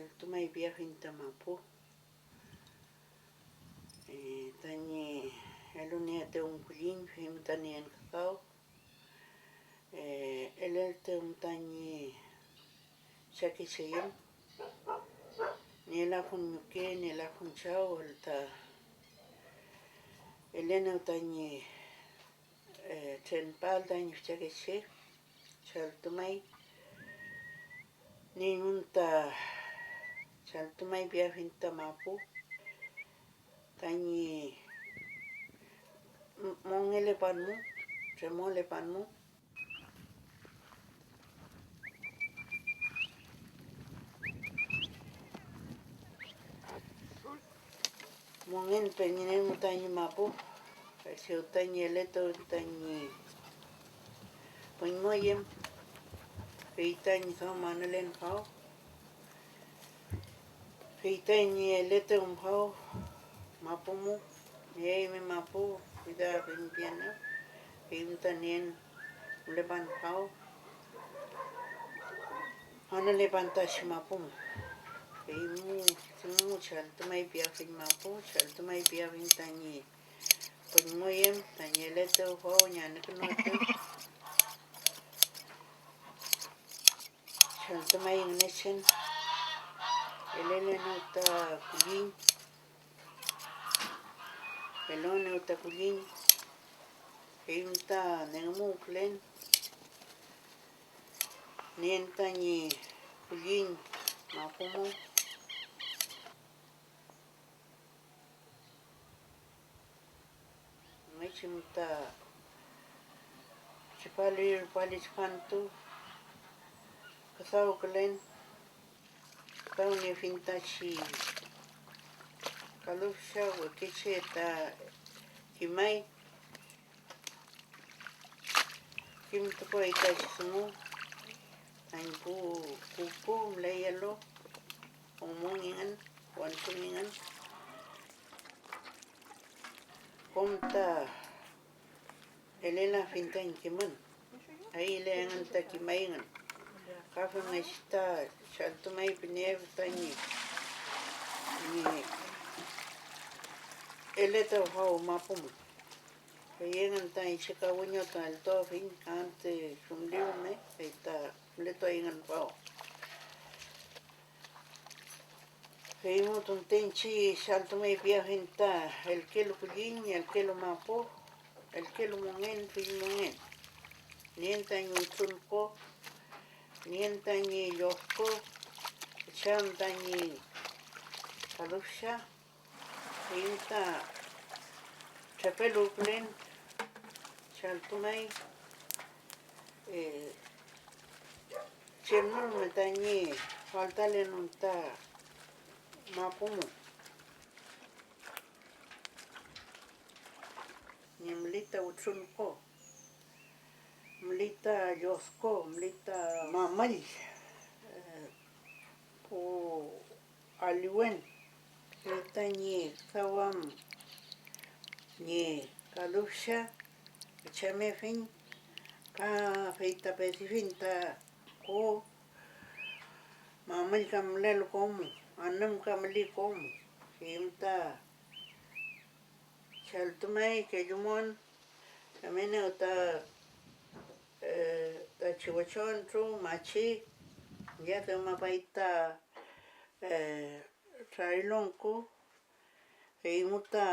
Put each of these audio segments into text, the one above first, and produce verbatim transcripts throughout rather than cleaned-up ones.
Chaltumay piafiñ ta mapu, eh, tañi elunieetew kulliñ, feymew ta nien küdaw, eh, eleltew tañi chakecheyüm, nielafun ñuke, nielafun chaw, welu ta elenew tañi, eh, trempal tañi füchakeche, chaltumay. Nieymun ta chaltumay piafiñ ta mapu tañi m-, mongelepan mu, tremolepan mu. Mongen peñinen mu tañi mapu, fey chew tañi eletuw tañi püñmoyem, fey tañi domo anülen faw, fey tañi eletuw faw mapu mu, eymi mapu, fey ta püñpiaenew, fey ta nien mülepan faw. Anülepan ta chi mapu mu, fey mu dungu chaltumay piafiñ mapu, chaltumay piafiñ tañi püñmoyem, tañi eletew faw ñi anükünuetew. Chaltumay Ngünechen, elelenew ta kulliñ, eluenew ta kulliñ, feymew ta nengümuwkülen. Nien tañi kulliñ mapu mu. Femngechi müta tripali rupali tripantu, küdawkülen, küdawniefiñ ta chi kalufcha wekeche ta kimay. Kimtukuay ta chi dungu tañi pu kuwü müleyelu, umu ñi engün, wentru ñi engün. Kom ta elelafiñ tañi kimün, ayüle engün ta kimayngün, ka femngechi ta chaltumay pünieefi tañi, ñi eletew faw mapu mu. Fey engün ta iñche ka wiñotueltuafiñ antü chumli rume, fey ta mületuayngün faw. Feymew tunte iñche chaltumay piafiñ ta elkelu kulliñ, elkelu mapu, elkelu mongen, fill mongen. Nien tañi wütrun ko, nien tañi llof ko, kücham tañi kalufcha. Eymi ta trepeluwkülen, chaltumay, eh, chem no rume tañi faltalenon ta mapu mu. Ñi müli ta wütrun ko, müli ta llod ko, müli ta mamüll, eh, pu aliwen, fey tañi küdawam ñi kalufcha küchamefiñ, ka fey ta petifiñ ta ko mamüll ka mülelu ko mu, anümka müli ko mu, feymew ta chaltumay kellumon, emenew ta, eh, tachi wechontru machi, ya dewmapay ta, eh, trarilongku, feymew ta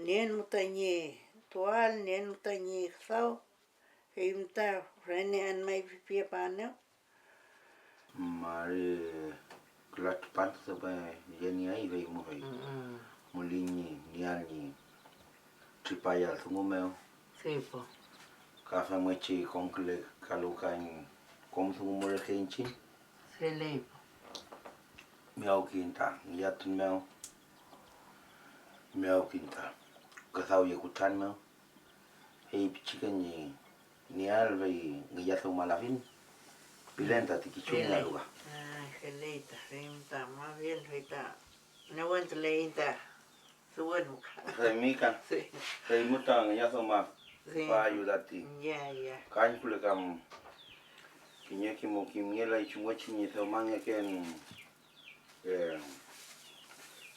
nien mu tañi tual, nien mu tañi küdaw, feymew ta fürenean may pipiepaenew. Mari küla tripantu dewma yeniey, fey mu fey Mm, mm. müley ñi nieael ñi tripayael dungu mew. Sí, po. Ka femngechi konkülekalu ka ñi kom dungu mu reke iñchiñ. Feley, po. Miyawkiñ ta ngillatun mew, miyawkiñ ta küdawye kutran mew, fey pichike ñi nieael fey ngillatewmalafiñ, pilen tati kichu Feley. Niealu ka. Ah, feley ta, fey ta, más bien, fey ta newentuleiñ ta. Suwün müka. Feymi ka, Sí. feymu ta ngilladuamapayu Sí. tati Ya, ya. kañpüle kam kiñeke mu kimngelay chumngechi ñi dewmangeken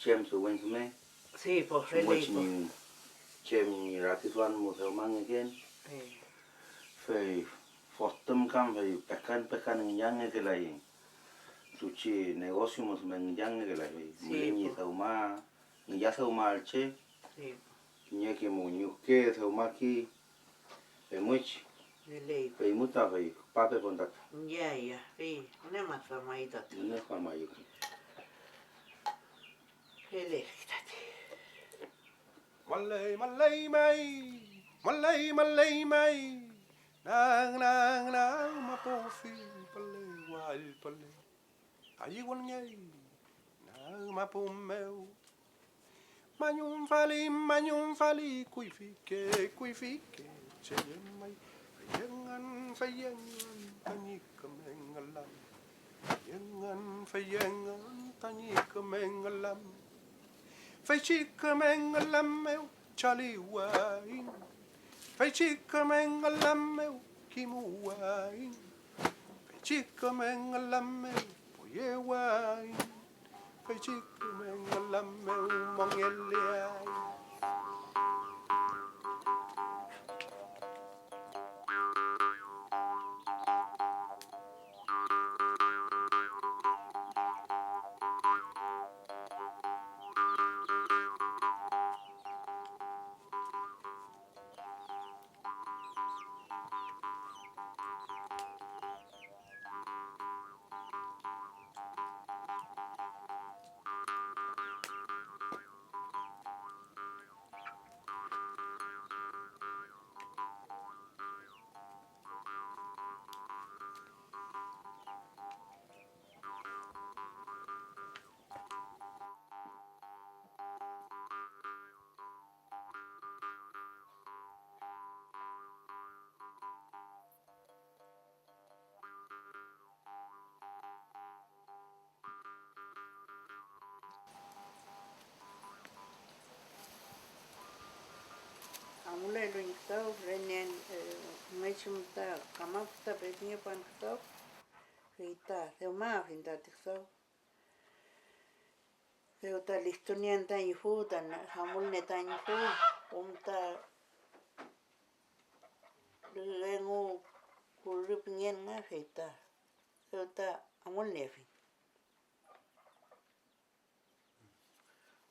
Chem tuwün rume, sí, po, chumngechi ñi chem ñi rakiduam mu dewmangeken, sí, fey fotüm kam fey pekan pekan ngillañngekelay, tuchi negocio mu rume ngillañngekelay, fey, sí, müley ñi po, dewma, ngilladewmael che, sí, kiñeke mu ñuke dewmaki, femngechi, feley, fey mu ta fey küpape pon tati. Ya, ya, fey, ngüneduamay tati. Ngüneduamayu. Feley tati. Müley, müley may, müley, müley may, nang, nang, nang, mapu fillpüle, wallpüle, ayüwünngey nag mapu mew. Mañumfali, mañumfali, kuyfike, kuyfike, che llemay, fey engün, fey engün tañi küme ngülam. Fey engün, fey engün tañi küme ngülam. Feychi küme ngülam mew chaliwayiñ, feychi küme ngülam mew kimuwayiñ, feychi küme ngülam mew poyewayiñ, feychi küme ngülam mew mongeleay. Amulelu ñi küdaw, renen, eh, rumechi müta kamapu ta peñepan küdaw, fey ta dewmayafiñ tati küdaw. Dew ta listonien tañi fu, ta na-, amulne tañi fu, kom ta rüf engu kurü pingen nga, fey ta dew ta amulniefiñ.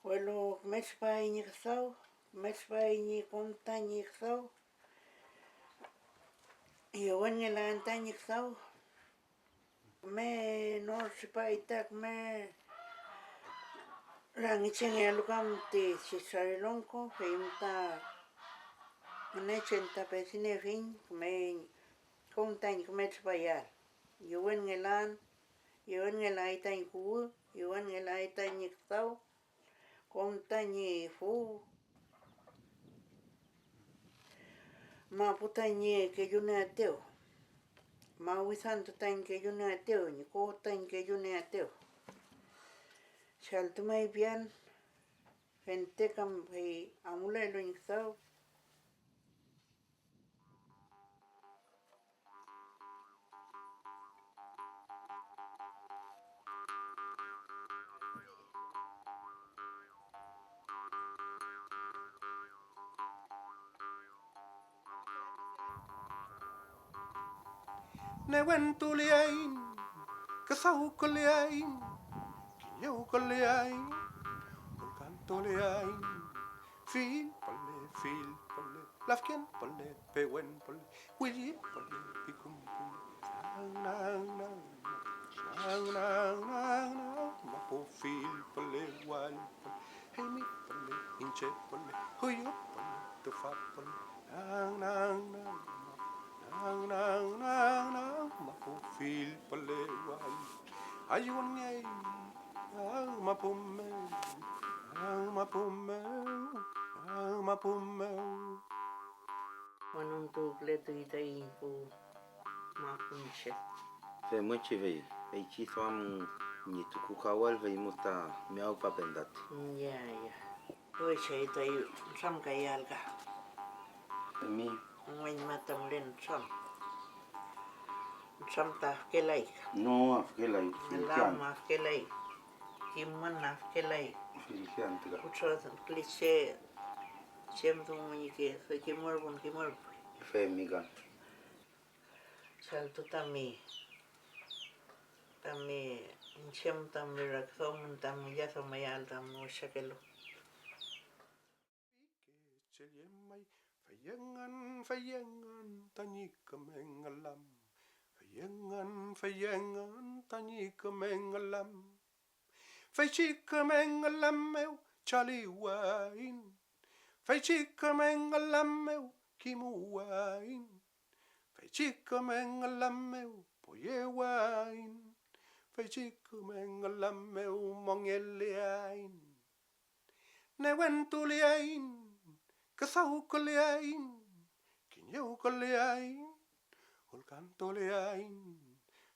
Welu küme tripay ñi küdaw, küme tripay ñi kom tañi küdaw, yewenngelaen tañi küdaw. Küme nor tripay ta küme rangichengealu kam ti Israel longko, fey ta Ngünechen ta pediniefiñ küme, kom tañi küme tripayael. Yewenngelaen, yewenngelaay tañi kuwü, yewenngelaay tañi küdaw, kom tañi fu. Mapu tañi kellunieetew, mawidantu tañi kellunieetew, ñi ko tañi kellunieetew. Chaltumay pian, fente kam fey amulelu ñi küdaw. Newentuleaiñ, küdawküleaiñ, kiñewküleaiñ, pulkantuleaiñ, fill püle, fill püle, lafken püle, pewen püle, willi püle, pikum püle, nang, nang, nang, nang, nang, nang, nang, mapu fill püle, wall püle, eymi püle, iñche püle, juyu püle, tüfa püle, nang, nang, nang, nang, nang, nang, nang, mapu fill püle, wall püle, ayüwünngey, nang, mapu mew, nang, mapu mew, nang, mapu mew. Wünuntuwkületuy taiñ pu mapunche. Femngechi fey, feychi duam ñi tukukawel, fey mu ta miyawpapen tati. Mm, ya, ya. Puwechay tayu nütramkayael ka. Femi. Umeñma ta mülen nütram. Nütram ta afkelay ka. No, afkelay. Lam afkelay. Kimün afkelay. Fillke antü ka. Kutranküle che, chem dungu ñi ke, fey kimürpun, kimürpuy. Femi ka. Chaltu tami, tami, chem tami rakiduamün tami ngillatuamayael tami wesakelu. Che llemay, fey engün, fey engün tañi küme ngülam, fey engün, fey engün tañi küme ngülam. Feychi küme ngülam mew chaliwayiñ, feychi küme ngülam mew kimuwayiñ, feychi küme ngülam mew poyewayiñ, feychi küme ngülam mew mongeleayiñ. Newentuleaiñ, küdawküleaiñ, kiñewküleaiñ, ulkantuleaiñ,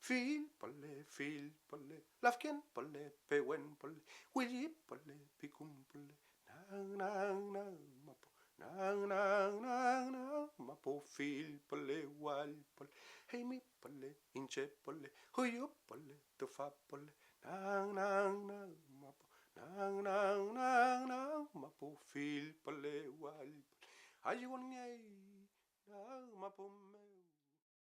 fill püle, fill püle, lafken püle, pewen püle, willi püle, pikun püle, nag, nag, nag, mapu, nag, nag, nag, nag, mapu, fill püle, wall püle, eymi püle, iñche püle, juyu püle, tüfa püle, nag, nag, nag, mapu, nag, nag, nag, nag, mapu, fill püle, wall püle, ayüwünngey nag mapu mew.